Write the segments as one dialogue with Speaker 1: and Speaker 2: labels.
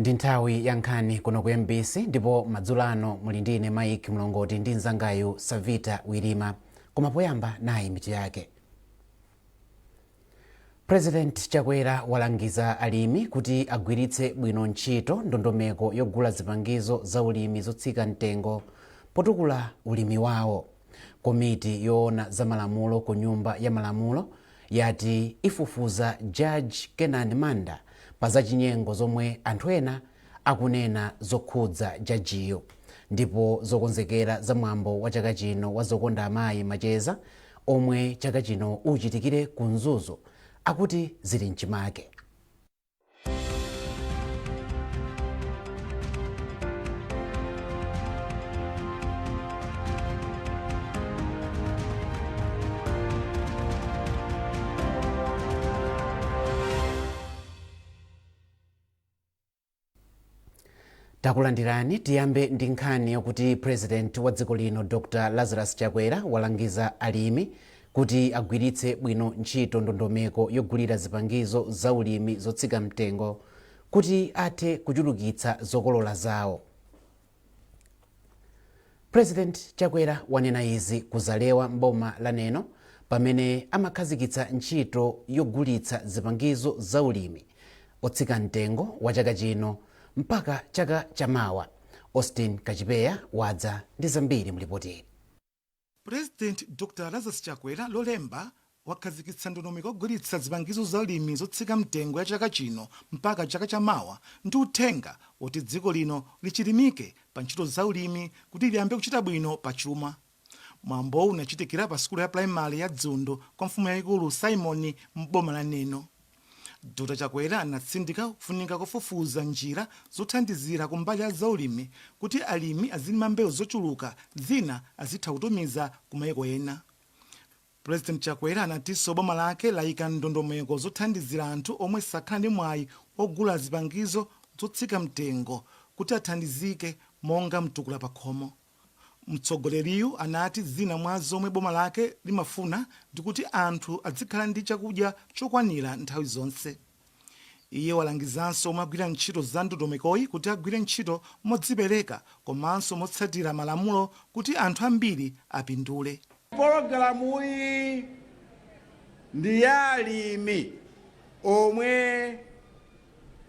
Speaker 1: Ndi nthawi ya nkhani kuno ku MBC, ndipo madzulo ano muli ndi ine Mike Mlongoti ndi mnzangayu Savita Wirima. Koma poyamba, nayi mitu yake. President Chakwera walangiza alimi kuti agwiritse bwino ntchito ndondomeko yogula zipangizo za ulimi zotsika mtengo potukula ulimi wawo. Komiti yoona za malamulo ku Nyumba ya Malamulo yati ifufuza Judge Kenan Manda pa zachinyengo zomwe anthu ena akunena zokhudza jajiyo. Ndipo zokonzekera za mwambo wa chaka chino wa Zokonda Amayi Macheza, omwe chaka chino uchitikire ku Mzuzu, akuti zili mchimake. Takulandirani. Tiyambe ndi nkhani yokuti President wa dziko lino Dr Lazarus Chakwera walangiza alimi kuti agwiritse bwino ntchito ndondomeko yogulira zipangizo za ulimi zotsika mtengo kuti athe kuchulukitsa zokolola zawo. President Chakwera wanena izi ku Zalewa m'boma la Neno pamene amakhazikitsa ntchito yogulitsa zipangizo za ulimi otsika mtengo wa chaka chino mpaka chaka chamawa. Austin Kachipeya wadza ndi zambiri mlipotili.
Speaker 2: President Dr Lazarus Chakwera Lolemba wakhazikitsa ndondomeko yogulitsa zipangizo za ulimi zotsika mtengo ya chaka chino mpaka chaka chamawa ndi uthenga woti dziko lino lichilimike pa ntchito za ulimi kuti liyambe kuchita bwino pa chuma. Mwambowu unachitikira pa sukulu ya primary ya Dzundu kwa mfumu yayikulu Simon m'boma la Neno. Dr Chakwera anatsindika kufunika kofufuza njira zothandizira kumbali ya zaulimi kuti alimi azilima mbewu zochuluka, zina azitha kutumiza ku maiko ena. President Chakwera anatinso boma lake layika ndondomeko zothandizira anthu omwe sakhala ndi mwayi ogula zipangizo zotsika mtengo kuti athandizike monga Mtukula Pakhomo. Mtsogoleriyu anati zina mwa zomwe boma lake limafuna ndikuti anthu adzikhala ndi chakudya chokwanira nthawi zonse. Iye walangizanso omwe agwira ntchito za ndondomekoyi kuti agwire ntchito modzipereka komanso motsatira malamulo kuti anthu ambiri apindule.
Speaker 3: Pologalamuyi ndi ya alimi omwe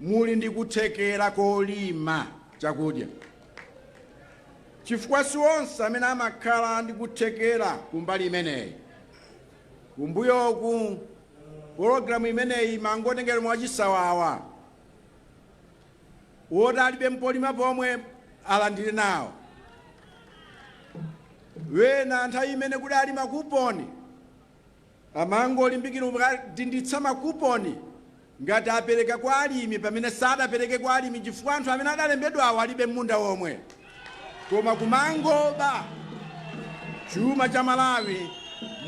Speaker 3: muli ndi kuthekera kolima chakudya, chifukwa si onse amene amakhala ndi kuthekera kumbali imeneyi. Kumbuyoku pologalamu imeneyi imangotengera mwachisawawa, woti alibe mpolima pomwe alandire nawo. Wena nthawi imene kudali makuponi amangolimbikira kukadinditsa makuponi ngati apereka kwa alimi, pamene sadapereke kwa alimi, chifukwa anthu amene adalembedwawo alibe munda womwe, koma kumangoba chuma cha Malawi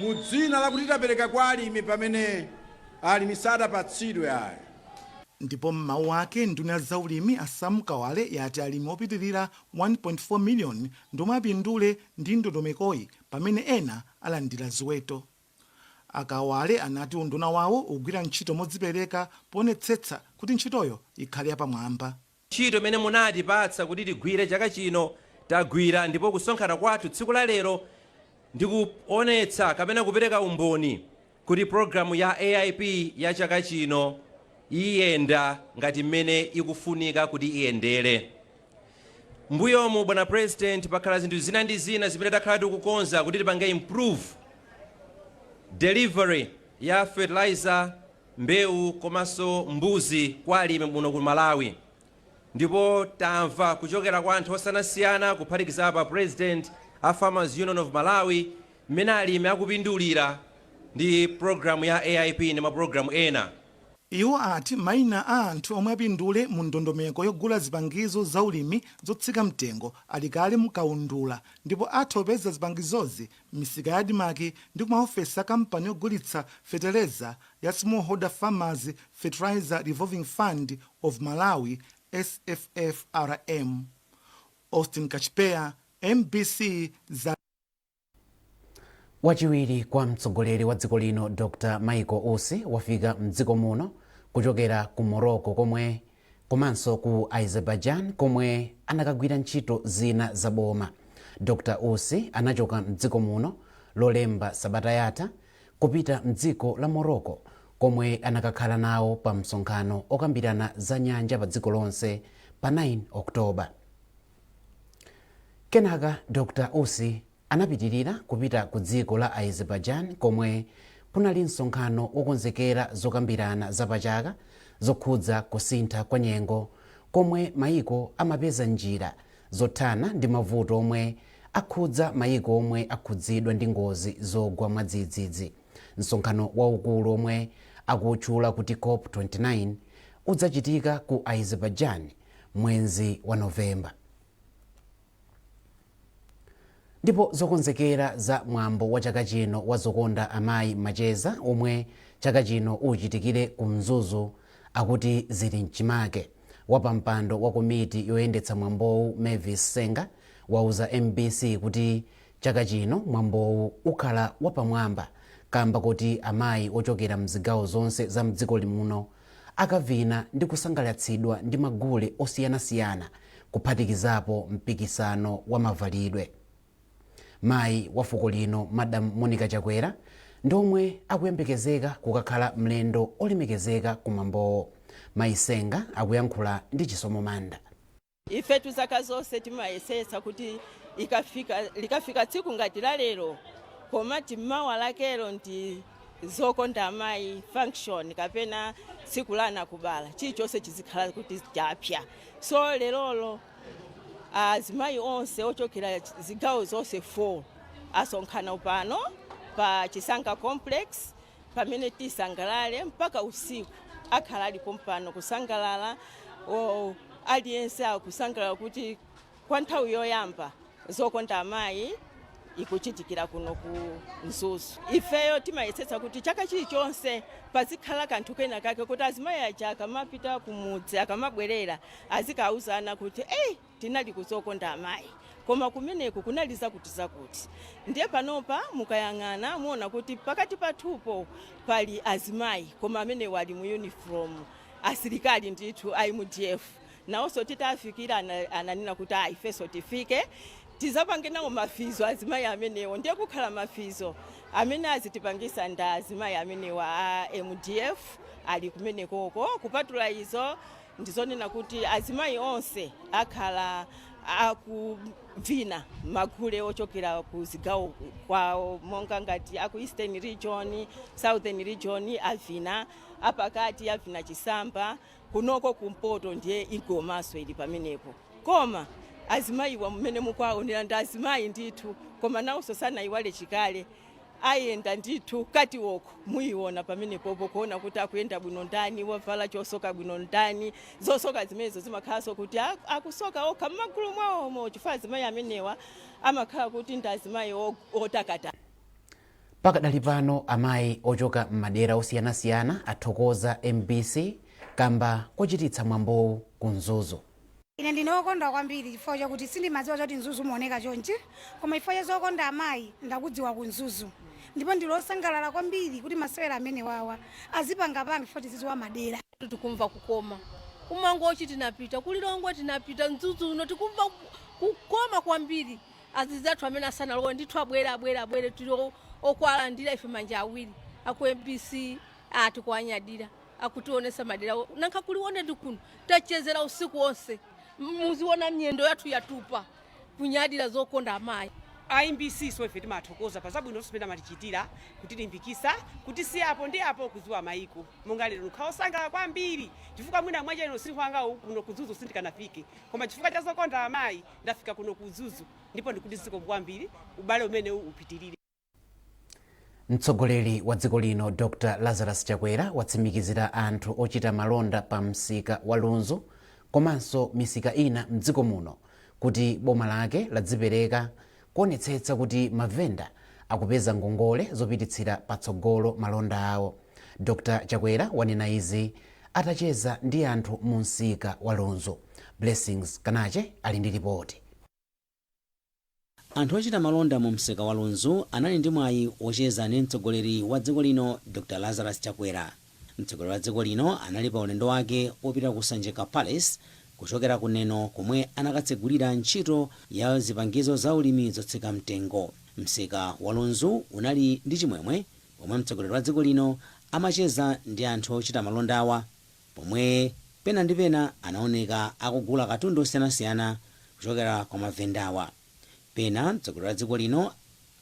Speaker 3: mu dzina lakuti tapereka kwa alimi, pamene alimi sadapatsidwe ayi.
Speaker 2: Ndipo m'mawu ake, nduna ya zaulimi a Sam Kawale yati alimi opitirira 1.4 miliyoni ndiomwe apindule ndi ndondomekoyi, pamene ena alandira ziweto. A Kawale anati unduna wawo ugwira ntchito modzipereka poonetsetsa kuti ntchitoyo ikhale yapamwamba.
Speaker 4: Ntchito imene munatipatsa kuti tigwire chaka chino tagwira, ndipo kusonkhana kwathu tsiku la lero ndi kuonetsa kapena kupereka umboni kuti programu ya AIP ya chaka chino iyenda ngati mmene ikufunika kuti iyendere. Mbuyomu, bwana President, pakhala zinthu zina ndi zina zimene takhala tikukonza kuti tipange improve delivery ya fertilizer, mbewu komanso mbuzi kwa alimi muno ku Malawi, ndipo tamva kuchokera kwa anthu osiyanasiyana, kuphatikizapo a President a Farmers Union of Malawi, mmene alimi akupindulira ndi programu ya AIP ndi mapulogalamu ena.
Speaker 2: Iwo ati maina a anthu omwe apindule mu ndondomeko yogula zipangizo za ulimi zotsika mtengo ali kale mkaundula, ndipo atha kupeza zipangizozi m'misika ya ADMARC ndi kumaofesi a kampani yogulitsa feteleza ya Smallholder Farmers Fertilizer Revolving Fund of Malawi, SFFRM. Austin Kachipeya, MBC, Zalewa.
Speaker 1: Wachiwiri kwa mtsogoleri wa dziko lino Dr Michael Usi wafika mdziko muno kuchokera ku Morocco komwe komanso ku Azerbaijan komwe anakagwira ntchito zina za boma. Dr Usi anachoka mdziko muno Lolemba sabata yatha kupita mdziko la Morocco komwe anakakhala nawo pa msonkhano okambirana za nyanja pa dziko lonse pa 9 October. Kenaka Dr Usi anapitirira kupita ku dziko la Azerbaijan komwe kunali msonkhano wokonzekera zokambirana zapachaka zokhudza kusintha kwa nyengo, komwe mayiko amapeza njira zothana ndi mavuto omwe akhudza mayiko omwe akhudzidwa ndi ngozi zogwa mwadzidzidzi. Msonkhano waukulu omwe akutchula kuti COP 29 udzachitika ku Azerbaijan mwezi wa Novemba. Ndipo zokonzekera za mwambo wa chaka chino wa Zokonda Amayi Macheza, omwe chaka chino uchitikire ku Mzuzu, akuti zili mchimake. Wapampando wa komiti yoyendetsa mwambowu, Mavis Senga, wauza MBC kuti chaka chino mwambowu ukhala wapamwamba kamba kuti amayi ochokera mzigawo zonse za mdziko muno akavina ndi kusangalatsidwa ndi magule osiyanasiyana, kuphatikizapo mpikisano wa mavalidwe. Mayi wa fuko lino, Madam Monica Chakwera, ndiomwe akuyembekezeka kukakhala mlendo olemekezeka kumwambowo. Mayi Senga akuyankhula ndi Chisomo Manda.
Speaker 5: Ifetu zaka zonse timayesesa kuti ikafika, likafika tsiku ngati la lero, koma timmawa lakelo ndi Zokonda Amayi function kapena tsiku la anakubala, chilichonse chizikhala kuti chapya. So lerolo azimayi onse ochokera zigawo zonse 4 asonkhana pano pa Chisanka Complex, pamene tisangalale mpaka usiku. Akhala alipo mpano kusangalala. Aliyense akusangalala kuti kwa nthawi yoyamba Zokonda Amayi ikuchitikira kuno ku Mzuzu. Ifeyo timayesetsa kuti chaka chilichonse pazikhala kanthu kena kake kuti azimayi aja akamapita kumudzi, akamabwerera, azikauzana kuti, "Ei, tinali kuzokonda amayi, koma kumeneku kunali zakuti zakuti." Ndiye panopa mukayang'ana muona kuti pakati pathupo pali azimayi, koma amene wali mu uniform, asilikali ndithu a MDF. Nawonso titafikira ananena kuti, "Ah, ifenso tifike tizapange nawo mafizo azimayi amenewo." Ndiye kukhala mafizo amene azitipangisa nda azimayi amenewa a MDF ali kumenekoko. Kupatula izo, ndizonena kuti azimayi onse akhala akuvina magule ochokera ku zigawo kwawo, monga ngati aku Eastern Region, Southern Region avina, apakati avina chisamba, kunoko kumpoto ndiye igomaso ili pamenepo. Koma azimayiwa mmene mukuwaonera ndi azimayi ndithu, koma nawonso sanayiwale chikale, ayenda ndithu catwalk. Muyiona pamenepopo kuona kuti akuyenda bwino ndani, wavala chosoka bwino ndani. Zosoka zimenezo zimakhalanso kuti akusoka okha mmagulu mwawomo, chifukwa azimayi amenewa amakhala kuti ndi azimayi otakata.
Speaker 1: Pakadali pano amayi ochoka m'madera osiyanasiyana athokoza MBC kamba kochititsa mwambowu ku Mzuzu.
Speaker 6: Ine ndine wokonda kwambiri chifukwa chakuti sindimadziwa choti Mzuzu muoneka chonchi, koma chifukwa cha Zokonda Amayi ndakudziwa ku Mzuzu, ndipo ndilosangalala kwambiri kuti masewera amene wawa azipangapanga chifukwa tizidziwa madera.
Speaker 7: Tikumva kukoma. Kumangochi tinapita, kulilongwe tinapita, Mzuzu uno tikumva kukoma kwambiri. Azizi athu amene asanalowe ndithu abwere, abwere, abwere, tili okwalandira ife manja awiri. Aku MBC atikuanyadira, akutionesa madera nankha kuliwone ndi kuno. Tachezera usiku wonse, muziona miyendo yathu yatupa kunyadira Zokonda Amayi.
Speaker 8: MBC so ife timathokoza pa zabwino zonse zimene amatichitira, kutilimbikisa, kuti si apo ndi apo kudziwa mayiko. Monga lero ndikhala osangalala kwambiri chifukwa mwina mwacheno usiku wanga kuno ku Mzuzu sindikanafike, koma chifukwa cha Zokonda Amayi ndafika kuno ku Mzuzu, ndipo ndikuti zikomo kwambiri, ubale umene upitirire.
Speaker 1: Mtsogoleri wa dziko lino, Dr Lazarus Chakwera, watsimikizira anthu ochita malonda pa msika wa Lunzu komanso misika ina mdziko muno kuti boma lake ladzipereka kuonetsetsa kuti mavenda akupeza ngongole zopititsira patsogolo malonda awo. Dr Chakwera wanena izi atacheza ndi anthu mu msika wa Lunzu. Blessings Kanache ali ndi ripoti.
Speaker 9: Anthu ochita malonda mu msika wa Lunzu anali ndi mwayi wocheza ndi mtsogoleri wa dziko lino, Dr Lazarus Chakwera. Mtsogoleri wa dziko lino anali pa ulendo wake wopita ku Sanjika Palace kuchokera ku Neno, komwe anakatsegulira ntchito ya zipangizo za ulimi zotsika mtengo. Msika wa Lunzu unali ndi chimwemwe pomwe mtsogoleri wa dziko lino amacheza ndi anthu ochita malondawa, pomwe pena ndi pena anaoneka akugula katundu osiyanasiyana kuchokera kwa mavendawa. Pena mtsogoleri wa dziko lino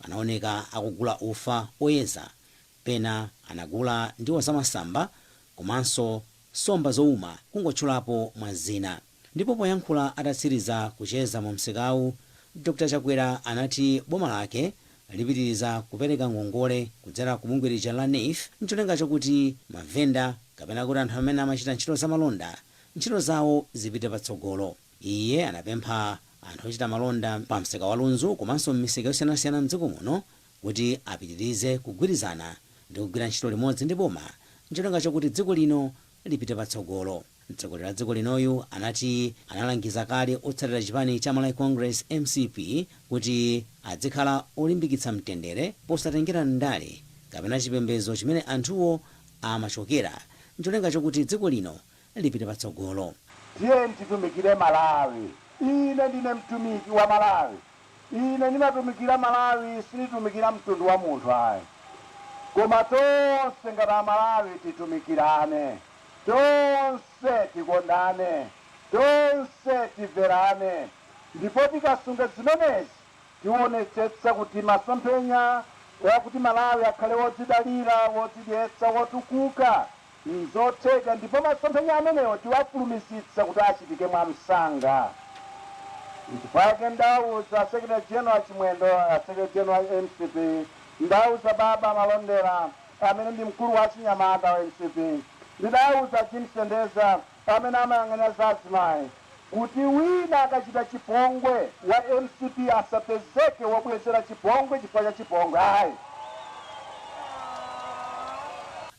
Speaker 9: anaoneka akugula ufa oyeza, pena anagula ndiwo zamasamba komanso nsomba zowuma, kungotchulapo mwa zina. Ndipo poyankhula atatsiriza kucheza mu msikawu, Dr Chakwera anati boma lake lipitiriza kupereka ngongole kudzera ku bungwe lija la NEEF, ncholinga chokuti mavenda, kapena kuti anthu amene amachita ntchito zamalonda, ntchito zawo zipite patsogolo. Iye anapempha anthu ochita malonda pa msika wa Lunzu komanso m'misika yosiyanasiyana mdziko muno kuti apitirize kugwirizana ndi kugwira ntchito limodzi ndi boma, ncholinga chokuti dziko lino lipite patsogolo. Mtsogoleri wa dziko linoyu anati analangiza kale otsatira chipani cha Malawi Congress, MCP, kuti adzikhala olimbikitsa mtendere posatengera ndale kapena chipembedzo chimene anthuwo amachokera, ncholinga chokuti dziko lino lipite patsogolo.
Speaker 10: Tiye titumikire Malawi. Ine ndine mtumiki wa Malawi. Ine ndimatumikira Malawi, sinditumikira mtundu wa munthu ayi. Koma tonse ngati Amalawi titumikirane, tonse tikondane, tonse timverane, ndipo tikasunga zimenezi tionetsetsa kuti masomphenya wakuti Malawi akhale wodzidalira, wodzidyetsa, wotukuka nzotheka, ndipo masomphenya amenewo tiwafulumizitsa kuti achitike mwamsanga. Nchifukwa ndauza Secretary General Chimwendo, Secretary General MCP, ndauza Baba Malondera amene ndi mkulu wa chinyamata wa MCP, ndidauza Jim Sendeza amene amayang'anira za azimayi, kuti wina akachita chipongwe wa MCP asapezeke wobwezera chipongwe chifukwa cha chipongwe ayi.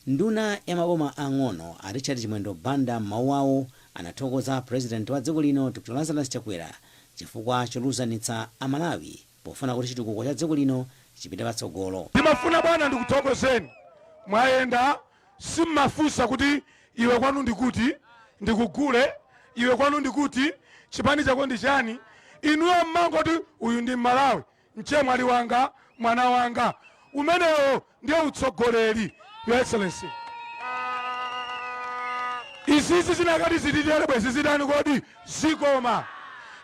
Speaker 9: Nduna ya maboma ang'ono a Richard Chimwendo Banda m'mawu awo anathokoza President wa dziko lino Dr Lazarus Chakwera chifukwa choluzanitsa Amalawi pofuna kuti chitukuko cha dziko lino chipite patsogolo.
Speaker 11: Ndimafuna bwana ndikuthokozeni. Mwayenda, simmafunsa kuti iwe kwanu ndikuti ndikugule, iwe kwanu ndikuti, chipani chako ndi chani. Inuyo mmangoti uyu ndi Mmalawi, mchemwali wanga, mwana wanga. Umenewo ndiye utsogoleri, Your Excellency. Izizi zinakati zititere bwezi zitani kodi? Zikoma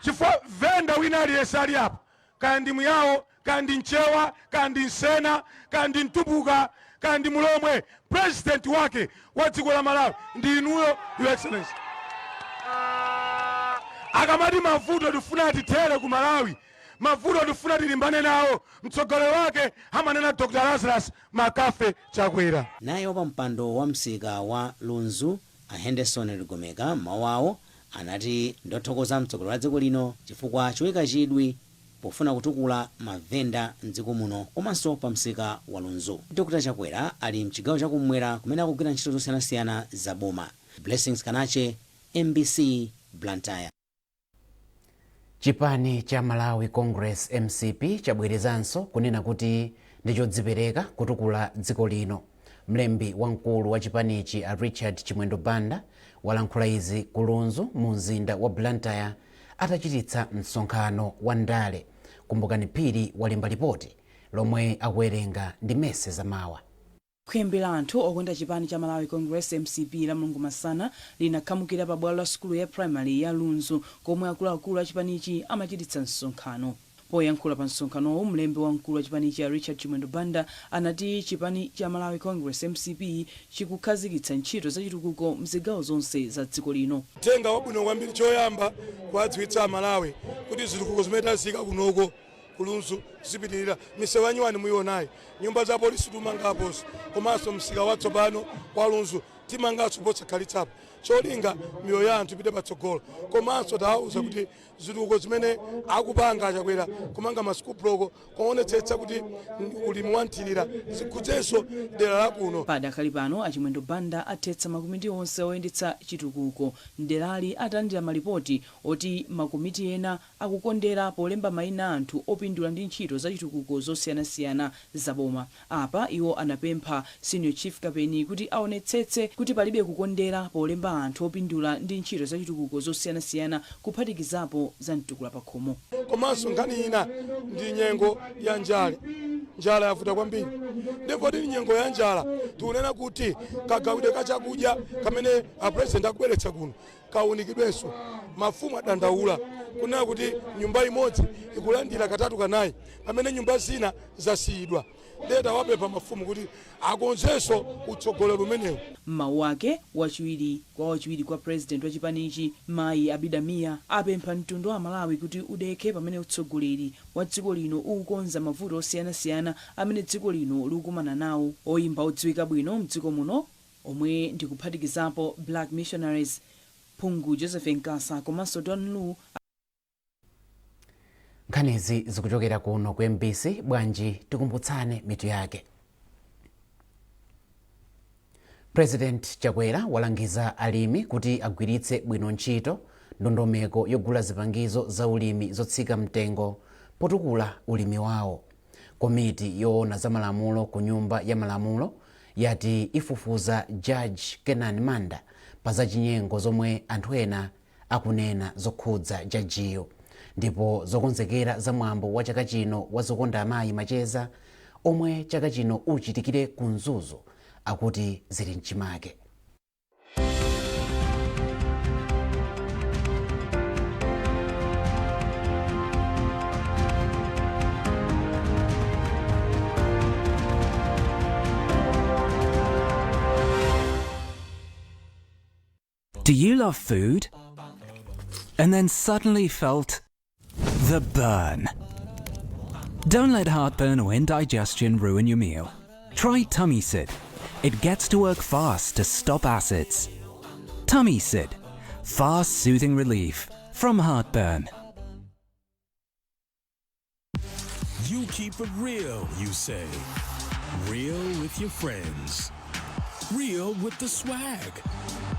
Speaker 11: chifukwa venda wina aliyense ali apa, kaya ndi Muyawo, kaya ndi Mchewa, kaya ndi Msena, kaya ndi Mtumbuka, kaya ndi Mulomwe, president wake wa dziko la Malawi ndi inuyo, Your Excellency. Akamati mavuto tifuna tithere ku Malawi, mavuto tifuna tilimbane nawo, mtsogoleri wake amanena Dr Lazarus Makafe Chakwera.
Speaker 9: Naye wapampando wa msika wa Lunzu a Henderson Ligomeka m'mawu awo anati ndothokoza mtsogoleri wa dziko lino chifukwa choyika chidwi pofuna kutukula mavenda mdziko muno komanso pa msika wa Lunzu. Dr Chakwera ali mchigawo chakumwera kumene akugwira ntchito zosiyanasiyana za boma. Blessings Kanache, MBC, Blantyre.
Speaker 1: Chipani cha Malawi Congress, MCP, chabwerezanso kunena kuti ndichodzipereka kutukula dziko lino. Mlembi wamkulu wa chipanichi a Richard Chimwendo Banda walankhula izi ku Lunzu mu mzinda wa Blantyre atachititsa msonkhano wa ndale. Kumbukani Phiri walemba lipoti lomwe akuwerenga ndi Mese Zamawa.
Speaker 12: Khwimbi la anthu okonda chipani cha Malawi Congress, MCP, la Mulungu masana linakhamukira pa bwalo la sukulu ya primary ya Lunzu komwe akuluakulu a chipanichi amachititsa msonkhano. Poyankhula pa msonkhanowu, mlembi wamkulu wa chipanichi a Richard Chimwendo Banda anati chipani cha Malawi Congress, MCP, chikukhazikitsa ntchito zachitukuko mzigawo zonse za dziko lino.
Speaker 11: Uthenga wabwino kwambiri, choyamba kuwadziwitsa Amalawi kuti zitukuko zimene taziyika kunoko ku Lunzu zipitirira. Misewu yanyuwani muyionayi, nyumba za polisi timangaponso, komanso msika watsopano wa Lunzu timanganso posakhalitsapo. Cholinga miyoyo ya anthu ipite patsogolo. Komanso tawauza kuti zitukuko zimene akupanga aChakwera, kumanga ma school block, kuonetsetsa kuti ulimi wa mthirira, zikhudzenso dera lakuno.
Speaker 12: Padakali pano, aChimwendo Banda athetsa makomiti onse oyendetsa chitukuko mderali atalandira malipoti oti makomiti ena akukondera polemba mayina a anthu opindula ndi ntchito za chitukuko zosiyanasiyana za boma. Apa iwo anapempha Senior Chief Kapeni kuti aonetsetse kuti palibe kukondera polemba anthu opindula ndi ntchito za chitukuko zosiyanasiyana, kuphatikizapo za mtukula pakhomo.
Speaker 11: Komanso nkhani ina ndi nyengo ya njala. Njala yavuta kwambiri, ndipo tili nyengo ya njala, tikunena kuti kagawidwe ka chakudya kamene a President akubweretsa kuno kawunikidwenso. Mafumu adandaula kunena kuti nyumba imodzi ikulandira katatu, kanayi, pamene nyumba zina zasiyidwa. Ndiye tawapempha mafumu kuti akonzenso utsogoleri umenewu.
Speaker 12: M'mawu ake, wachiwiri kwa president wa chipanichi, Mayi Abida Mia, apempha mtundu wa Malawi kuti udekhe pamene utsogoleri wa dziko lino ukukonza mavuto osiyanasiyana amene dziko lino likukumana nawo. Oyimba odziwika bwino mdziko muno, omwe ndikuphatikizapo Black Missionaries, Phungu Joseph Nkasa komanso Don Lu.
Speaker 1: Nkhanizi zikuchokera kuno ku MBC. Bwanji tikumbutsane mitu yake? President Chakwera walangiza alimi kuti agwiritse bwino ntchito ndondomeko yogula zipangizo za ulimi zotsika mtengo potukula ulimi wawo. Komiti yoona za malamulo ku Nyumba ya Malamulo yati ifufuza Judge Kenan Manda pa zachinyengo zomwe anthu ena akunena zokhudza jajiyo. Ndipo zokonzekera za mwambo wa chaka chino wa Zokonda Amayi Macheza, omwe chaka chino uchitikire ku Mzuzu, akuti zili mchimake.
Speaker 13: Do you love food? And then suddenly felt the burn? Don't let heartburn or indigestion ruin your meal. Try Tummy Sid. It gets to work fast to stop acids. Tummy Sid. Fast, soothing relief from heartburn.
Speaker 14: You keep it real, you say. Real with your friends. Real with the swag.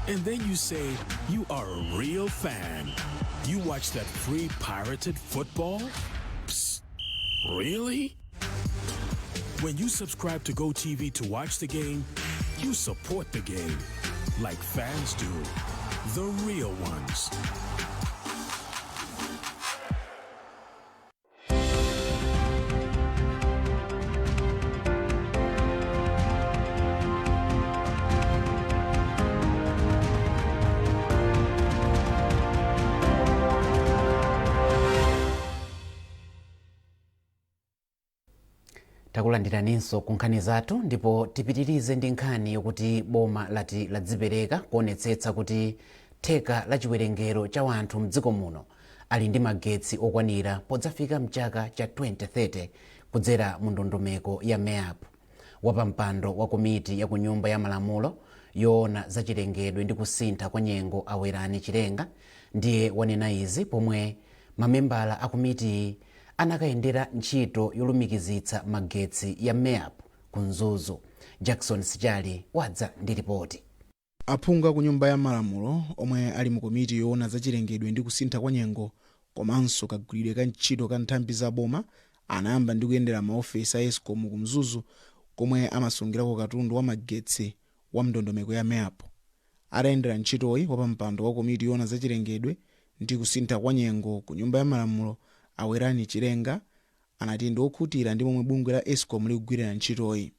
Speaker 14: And then you say you are a real fan. You watch that free pirated football? Psst. Really? When you subscribe to GoTV to watch the game, you support the game like fans do. The real ones.
Speaker 1: Takulandiraninso ku nkhani zathu, ndipo tipitirize ndi nkhani yokuti boma lati ladzipereka kuonetsetsa kuti theka la chiwerengero cha wanthu mdziko muno ali ndi magetsi okwanira podzafika mchaka cha 2030 kudzera mu ndondomeko ya MEAP. Wapampando wa komiti ya ku Nyumba ya Malamulo yoona zachilengedwe ndi kusintha kwa nyengo, Awerani Chilenga, ndiye wanena izi pomwe mamembala a komitiyi anakayendera ntchito yolumikizitsa magetsi ya MEAP ku Mzuzu. Jackson Sichali wadza ndi ripoti.
Speaker 15: Aphungu ku Nyumba ya Malamulo omwe ali mu komiti yoona zachilengedwe ndi kusintha kwa nyengo komanso kagwiridwe ka ntchito ka nthambi za boma anayamba ndi kuyendera maofesi a ESCOM ku Mzuzu, komwe amasungirako katundu wa magetsi wa ndondomeko ya MEAP. Atayendera ntchitoyi, wapampando wa komiti yoona zachilengedwe ndi kusintha kwa nyengo ku Nyumba ya Malamulo, Awerani Chilenga, anati ndi okhutira ndi momwe bungwe la ESCOM likugwirira ntchitoyi.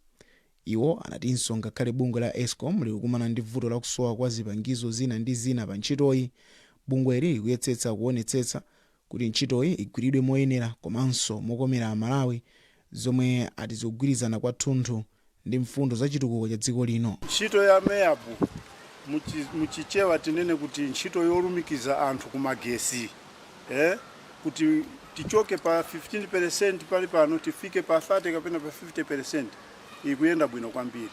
Speaker 15: Iwo anatinso ngakhale bungwe la ESCOM likukumana ndi vuto lakusowa kwa zipangizo zina ndi zina pa ntchitoyi, bungweli likuyetsetsa kuonetsetsa kuti ntchitoyi igwiridwe moyenera komanso mokomera Amalawi, zomwe ati zikugwirizana kwathunthu ndi mfundo za chitukuko cha dziko lino.
Speaker 16: Ntchito ya MEAP, muchichewa tinene kuti ntchito yolumikiza anthu kumagesi, kuti tichoke pa 15% pali pano tifike pa 30 kapena pa 50%, ikuyenda bwino kwambiri.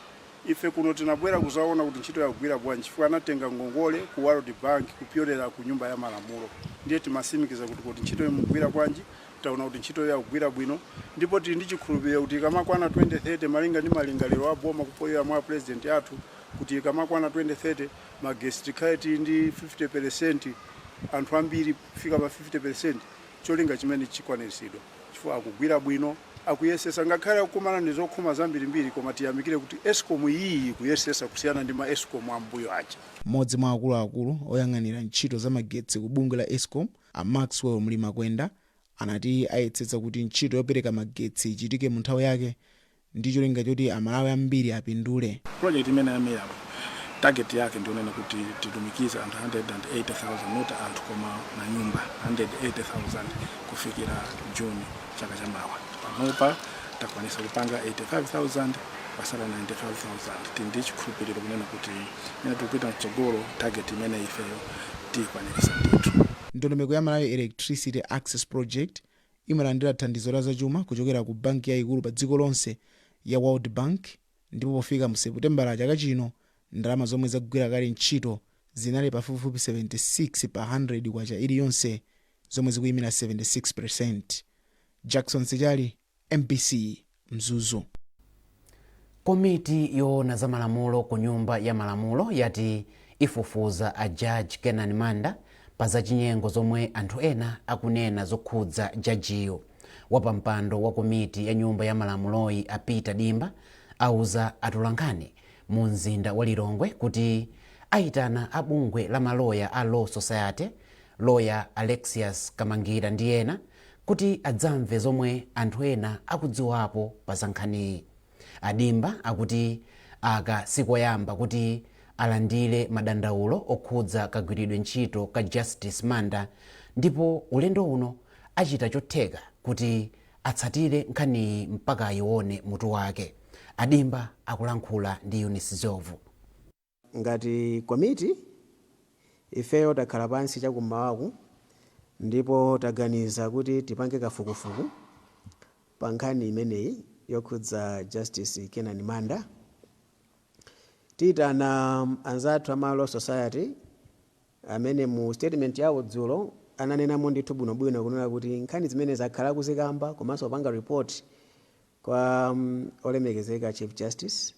Speaker 16: Ife kuno tinabwera kuzaona kuti ntchito yakugwira bwanji, chifukwa anatenga ngongole ku World Bank kupyolera ku Nyumba ya Malamulo. Ndiye timasimikiza kuti ntchito imugwira bwanji. Taona kuti ntchito yakugwira bwino, ndipo tili ndi chikhulupiriro kuti ikamakwana 2030, malinga ndi malingaliro a boma kupyolera mwa President athu, kuti ikamakwana 2030 magesi tikhale tili ndi 50%, anthu ambiri kufika pa 50%. Cholinga chimene chikwaniritsidwa chifukwa akugwira bwino, akuyesesa ngakhale akukumana ndi zokhoma zambirimbiri, koma tiyamikire kuti ESCOM iyi ikuyesesa kusiyana ndi ma ESCOM ambuyo aja.
Speaker 15: Mmodzi mwa akuluakulu oyang'anira ntchito za magetsi ku bungwe la ESCOM, a Maxwell Mlimakwenda, anati ayetsetsa kuti ntchito yopereka magetsi ichitike mu nthawi yake ndi cholinga choti Amalawi ambiri apindule.
Speaker 17: Project imene ya MEAP, target yake ndionena kuti tilumikize anthu 180,000, not anthu koma na nyumba 180,000 kufikira June chaka chamawa. Panopa takwanisa kupanga 85,000, pasala 95,000. Tili ndi chikhulupiriro kunena kuti imene tikupita mtsogolo, target imene ifeyo tiyikwanirisa ndithu.
Speaker 15: Ndondomeko ya Malawi Electricity Access Project imalandira thandizo la zachuma kuchokera ku banki yayikulu pa dziko lonse ya World Bank, ndipo pofika mu Seputembala chaka chino, ndalama zomwe zagwira kale ntchito zinali pafupifupi 76 pa 100 kwacha iliyonse, zomwe zikuyimira 76%. Jackson Sichali, MBC, Mzuzu.
Speaker 1: Komiti yoona za malamulo ku Nyumba ya Malamulo yati ifufuza a Judge Kenan Manda pa zachinyengo zomwe anthu ena akunena zokhudza jajiyo. Wapampando wa komiti ya Nyumba ya Malamuloyi, a Peter Dimba, auza atolankhani mu mzinda wa Lilongwe kuti ayitana a bungwe la maloya a Law Society, Lawyer Alexius Kamangira ndi ena, kuti adzamve zomwe anthu ena akudziwapo pa za nkhaniyi. Adimba akuti aka sikoyamba kuti alandire madandaulo okhudza kagwiridwe ntchito ka Justice Manda, ndipo ulendo uno achita chotheka kuti atsatire nkhaniyi mpaka ayione mutu wake. Adimba akulankhula ndi Eunice Zovu.
Speaker 18: Ngati komiti, ifeyo takhala pansi chakummawaku ndipo taganiza kuti tipange kafukufuku pa nkhani imeneyi yokhudza Justice Kenan Manda. Tiyitana anzathu ama Law Society amene mu statement yawo dzulo ananenamo ndithu bwinobwino kunena kuti nkhani zimene zakhala kuzikamba komanso kupanga report kwa olemekezeka Chief Justice.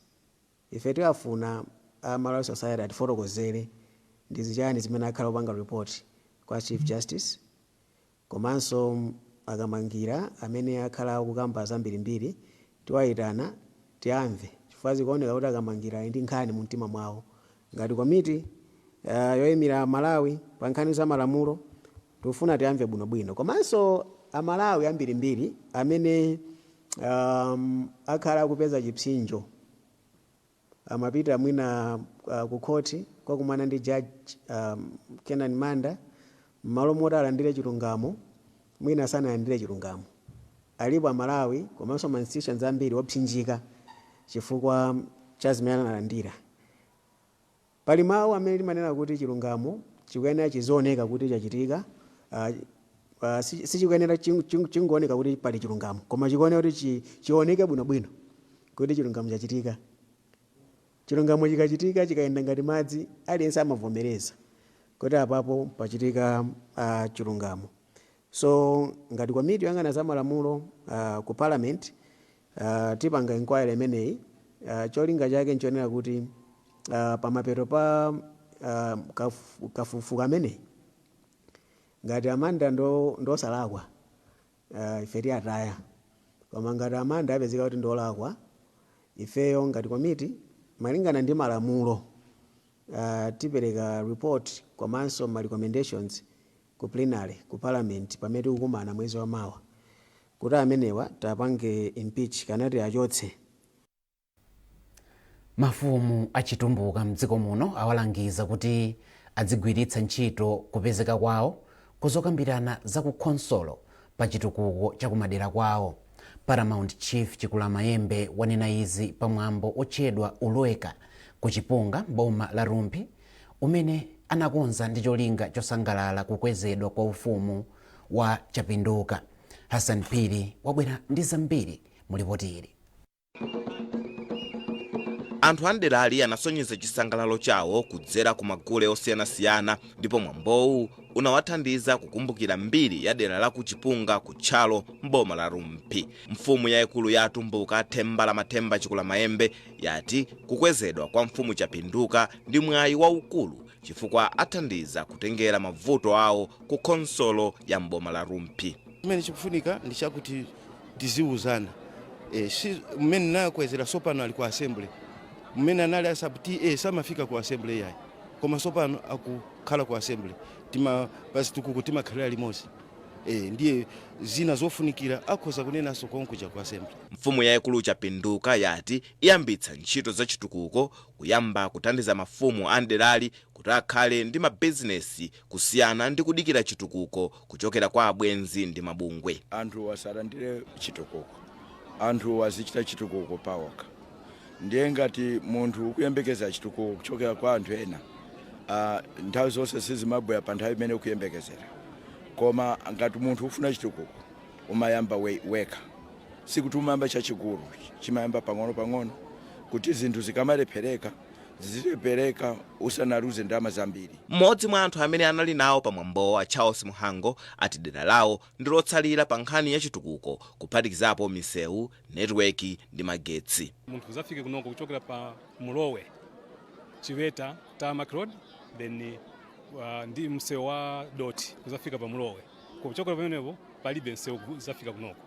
Speaker 18: Ife tiwafuna a Malawi Society atifotokozere ndi zichani zimene akhala kupanga report kwa Chief Justice, komanso Akamangira amene akhala akukamba zambirimbiri tiwayitana tiamve, chifukwa zikuoneka kuti Akamangira ali ndi nkhani mu mtima mwawo. Ngati komiti yoyimira Malawi pa nkhani za malamulo, tikufuna tiamve bwinobwino, komanso Amalawi ambirimbiri amene akhala akupeza chipsinjo, amapita mwina ku khoti kwakumana ndi Judge Kenan Manda, m'malo moti alandire chilungamo, mwina sanalandire chilungamo. Alipo Amalawi komanso ma institutions ambiri opsinjika chifukwa cha zimene analandira. Pali mawu amene timanena kuti chilungamo chikuyenera chizioneka kuti chachitika. Sichikuyenera chingooneka kuti pali chilungamo, koma chikuyenera kuti chioneke bwinobwino kuti chilungamo chachitika. Chilungamo chikachitika, chikayenda ngati madzi, aliyense amavomereza kuti apapo pachitika chilungamo. So ngati komiti yoyang'ana za malamulo ku Parliament, tipanga inquiry imeneyi. Cholinga chake nchonena kuti pamapeto pa kafukufuku ameneyi, ngati Amanda ndosalakwa, ife tiyataya, koma ngati Amanda apezeka kuti ndolakwa, ifeyo ngati komiti, malingana ndi malamulo, tipereka report komanso ma recommendations ku plenary ku Parliament pamene tikukumana mwezi wa mawa, kuti amenewa tapange impeach kana tiachotse.
Speaker 1: Mafumu Achitumbuka mdziko muno awalangiza kuti adzigwiritsa ntchito kupezeka kwawo kuzokambirana za ku khonsolo pa chitukuko chakumadera kwawo. Paramount Chief Chikulamayembe wanena izi pamwambo otchedwa Ulweka ku Chipunga, boma la Rumphi, umene anakonza ndi cholinga chosangalala kukwezedwa kwa ufumu wa Chapinduka. Hassan Phiri wabwera ndi zambiri mu lipoti ili.
Speaker 19: Anthu a mderali anasonyeza chisangalalo chawo kudzera ku magule osiyanasiyana, ndipo mwambowu unawathandiza kukumbukira mbiri ya dera la kuchipunga ku Tchalo mboma la Rumphi. Mfumu yayikulu ya Atumbuka, Themba la Mathemba Chikulamayembe, yati kukwezedwa kwa mfumu Chapinduka ndi mwayi waukulu chifukwa athandiza kutengera mavuto awo ku khonsolo ya mboma la Rumphi.
Speaker 20: Chimene chikufunika ndi chakuti tiziuzana. Si mmene nakwezera sopano ali ku assembly, mmene anali a sub TA samafika ku assembly yayi, koma sopano akukhala ku assembly. Tima pazitukuko timakhalira limodzi, ndiye zina zofunikira akhoza kunenanso konkuja ku assembly.
Speaker 19: Mfumu yayikulu Chapinduka yati iyambitsa ntchito za chitukuko, kuyamba kuthandiza mafumu a mderali kuti akhale ndi mabizinesi kusiyana ndi kudikira chitukuko kuchokera kwa abwenzi ndi mabungwe.
Speaker 3: Anthu asalandire chitukuko, anthu azichita chitukuko pawokha. Ndiye ngati munthu ukuyembekeza chitukuko kuchokera kwa anthu ena, nthawi zonse sizimabwera pa nthawi imene ukuyembekezera, koma ngati munthu ufuna chitukuko umayamba wekha. Sikuti umayamba chachikulu, chimayamba pang'ono pang'ono kuti zinthu zikamalephereka zizilephereka usanaluze ndalama zambiri.
Speaker 19: Mmodzi mwa anthu amene anali nawo pa mwambowo, Charles Muhango, ati dera lawo ndi lotsalira pa nkhani ya chitukuko, kuphatikizapo misewu, netiweki ndi magetsi.
Speaker 21: Munthu uzafike kunoko kuchokera pa Mulowe, Chiweta tarmac road, then ndi msewu wa doti kuzafika pa Mulowe. Kuchokera pamenepo palibe msewu kuzafika kunoko.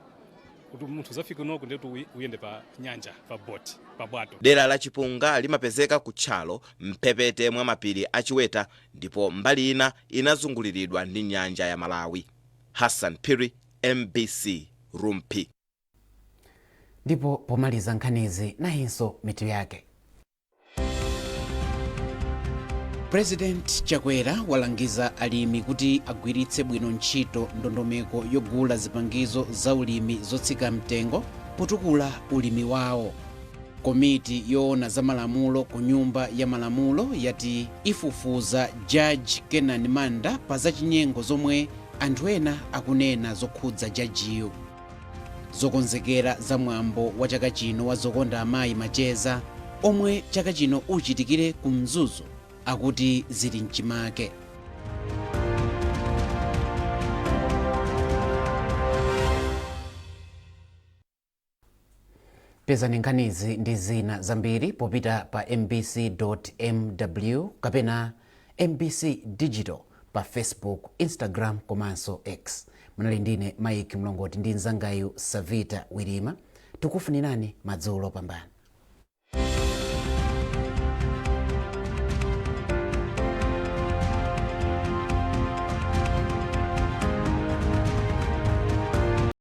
Speaker 21: Kuti munthu uzafike kunoko ndetu uyende pa nyanja, pa boat, pa bwato.
Speaker 19: Dera la Chipunga limapezeka ku Tchalo, mphepete mwa mapiri a Chiweta, ndipo mbali ina inazunguliridwa ndi nyanja ya Malawi. Hassan Phiri, MBC, Rumphi.
Speaker 1: Ndipo pomaliza nkhanizi, nayinso mitu yake. President Chakwera walangiza alimi kuti agwiritse bwino ntchito ndondomeko yogula zipangizo za ulimi zotsika mtengo potukula ulimi wawo. Komiti yoona za malamulo ku Nyumba ya Malamulo yati ifufuza Judge Kenan Manda pa zachinyengo zomwe anthu ena akunena zokhudza jajiyo. Zokonzekera za mwambo wa chaka chino wa Zokonda Amayi Macheza, omwe chaka chino uchitikire ku Mzuzu, akuti zili mchimake. Pezani nkhanizi ndi zina zambiri popita pa mbc.mw kapena MBC Digital pa Facebook, Instagram komanso X. Munali ndine Mike Mlongoti ndi mzangayu Savita Wirima. Tikufunirani madzulo opambana.